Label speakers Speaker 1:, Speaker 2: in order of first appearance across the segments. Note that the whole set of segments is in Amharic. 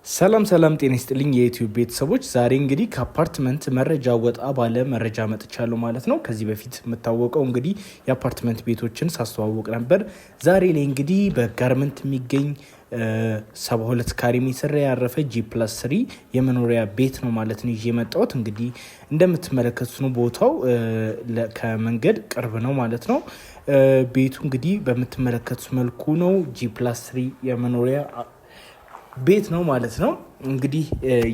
Speaker 1: ሰላም ሰላም፣ ጤና ይስጥልኝ የዩቲዩብ ቤተሰቦች። ዛሬ እንግዲህ ከአፓርትመንት መረጃ ወጣ ባለ መረጃ መጥቻለሁ ማለት ነው። ከዚህ በፊት የምታወቀው እንግዲህ የአፓርትመንት ቤቶችን ሳስተዋውቅ ነበር። ዛሬ ላይ እንግዲህ በጋርመንት የሚገኝ 72 ካሬ ሜትር ላይ ያረፈ G+3 የመኖሪያ ቤት ነው ማለት ነው ይዤ የመጣሁት። እንግዲህ እንደምትመለከቱት ነው፣ ቦታው ከመንገድ ቅርብ ነው ማለት ነው። ቤቱ እንግዲህ በምትመለከቱት መልኩ ነው። G+3 የመኖሪያ ቤት ነው ማለት ነው። እንግዲህ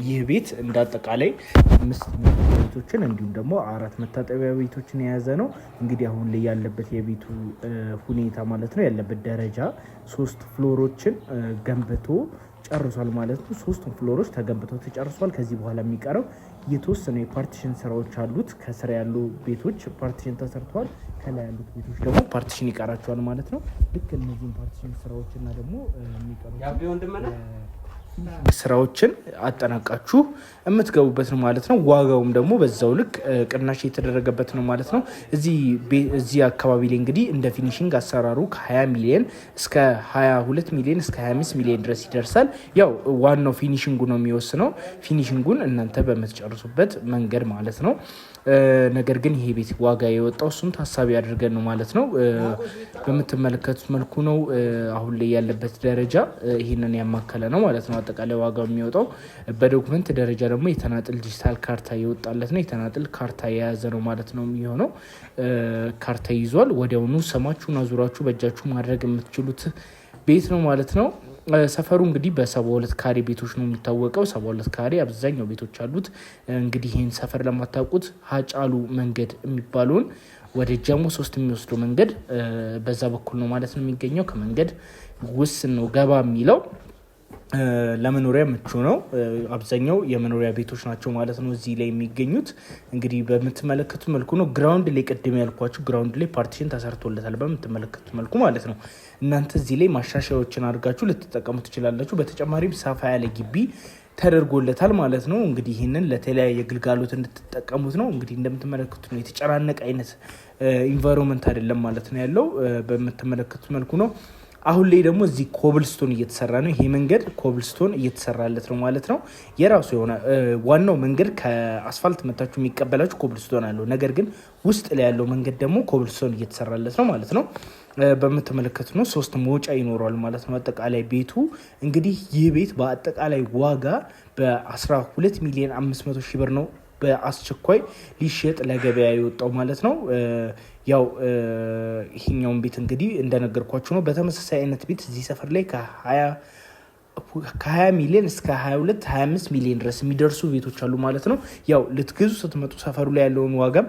Speaker 1: ይህ ቤት እንደ አጠቃላይ አምስት ቤቶችን እንዲሁም ደግሞ አራት መታጠቢያ ቤቶችን የያዘ ነው። እንግዲህ አሁን ላይ ያለበት የቤቱ ሁኔታ ማለት ነው፣ ያለበት ደረጃ ሶስት floor ኦችን ገንብቶ ጨርሷል ማለት ነው። ሶስቱም floor ኦች ተገንብተው ተጨርሷል። ከዚህ በኋላ የሚቀረው የተወሰነ የ partition ስራዎች አሉት። ከስር ያሉ ቤቶች partition ተሰርተዋል። ከላይ ያሉት ቤቶች ደግሞ partition ይቀራቸዋል ማለት ነው። ልክ እነዚህን partition ስራዎች እና ደግሞ የሚቀሩ ስራዎችን አጠናቃችሁ የምትገቡበት ነው ማለት ነው። ዋጋውም ደግሞ በዛው ልክ ቅናሽ የተደረገበት ነው ማለት ነው። እዚህ አካባቢ ላይ እንግዲህ እንደ finishing አሰራሩ ከ20 ሚሊዮን እስከ 22 ሚሊዮን እስከ 25 ሚሊዮን ድረስ ይደርሳል። ያው ዋናው finishing ኡ ነው የሚወስነው። Finishing ኡን እናንተ በምትጨርሱበት መንገድ ማለት ነው። ነገር ግን ይሄ ቤት ዋጋ የወጣው እሱን ታሳቢ አድርገን ነው ማለት ነው። በምትመለከቱት መልኩ ነው አሁን ላይ ያለበት ደረጃ፣ ይህንን ያማከለ ነው ማለት ነው። አጠቃላይ ዋጋው የሚወጣው በ document ደረጃ ደግሞ የተናጥል ዲጂታል ካርታ የወጣለት ነው። የተናጥል ካርታ የያዘ ነው ማለት ነው የሚሆነው። ካርታ ይዟል። ወዲያውኑ ስማችሁን አዙራችሁ በእጃችሁ ማድረግ የምትችሉት ቤት ነው ማለት ነው። ሰፈሩ እንግዲህ በ72 ካሬ ቤቶች ነው የሚታወቀው። 72 ካሬ አብዛኛው ቤቶች አሉት። እንግዲህ ይህን ሰፈር ለማታውቁት ሀጫሉ መንገድ የሚባለውን ወደ ጀሞ 3 የሚወስደው መንገድ በዛ በኩል ነው ማለት ነው የሚገኘው። ከመንገድ ውስን ነው ገባ የሚለው፣ ለመኖሪያ ምቹ ነው። አብዛኛው የመኖሪያ ቤቶች ናቸው ማለት ነው እዚህ ላይ የሚገኙት። እንግዲህ በምትመለከቱት መልኩ ነው። Ground ላይ፣ ቅድም ያልኳችሁ ground ላይ partition ተሰርቶለታል በምትመለከቱት መልኩ ማለት ነው። እናንተ እዚህ ላይ ማሻሻያዎችን አድርጋችሁ ልትጠቀሙ ትችላላችሁ። በተጨማሪም ሰፋ ያለ ግቢ ተደርጎለታል ማለት ነው። እንግዲህ ይህንን ለተለያየ ግልጋሎት እንድትጠቀሙት ነው። እንግዲህ እንደምትመለከቱት ነው። የተጨናነቀ አይነት environment አይደለም ማለት ነው ያለው፣ በምትመለከቱት መልኩ ነው። አሁን ላይ ደግሞ እዚህ ኮብልስቶን እየተሰራ ነው። ይሄ መንገድ ኮብልስቶን እየተሰራለት ነው ማለት ነው። የራሱ የሆነ ዋናው መንገድ ከአስፋልት መታችሁ የሚቀበላችሁ ኮብልስቶን አለው። ነገር ግን ውስጥ ላይ ያለው መንገድ ደግሞ ኮብልስቶን እየተሰራለት ነው ማለት ነው። በምትመለከቱት ነው። ሶስት መውጫ ይኖረዋል ማለት ነው። አጠቃላይ ቤቱ እንግዲህ ይህ ቤት በአጠቃላይ ዋጋ በ12 ሚሊዮን 500 ሺህ ብር ነው በአስቸኳይ ሊሸጥ ለገበያ የወጣው ማለት ነው። ያው ይሄኛውን ቤት እንግዲህ እንደነገርኳችሁ ነው። በተመሳሳይ አይነት ቤት እዚህ ሰፈር ላይ ከ20 ሚሊዮን እስከ 22 25 ሚሊዮን ድረስ የሚደርሱ ቤቶች አሉ ማለት ነው። ያው ልትገዙ ስትመጡ ሰፈሩ ላይ ያለውን ዋጋም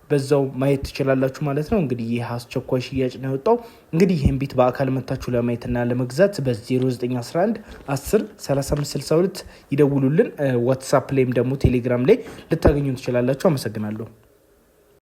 Speaker 1: በዛው ማየት ትችላላችሁ ማለት ነው። እንግዲህ ይህ አስቸኳይ ሽያጭ ነው የወጣው። እንግዲህ ይህን ቤት በአካል መታችሁ ለማየትና ለመግዛት በ0911 10 35 62 ይደውሉልን። ዋትሳፕ ላይም ደግሞ ቴሌግራም ላይ ልታገኙ ትችላላችሁ። አመሰግናለሁ።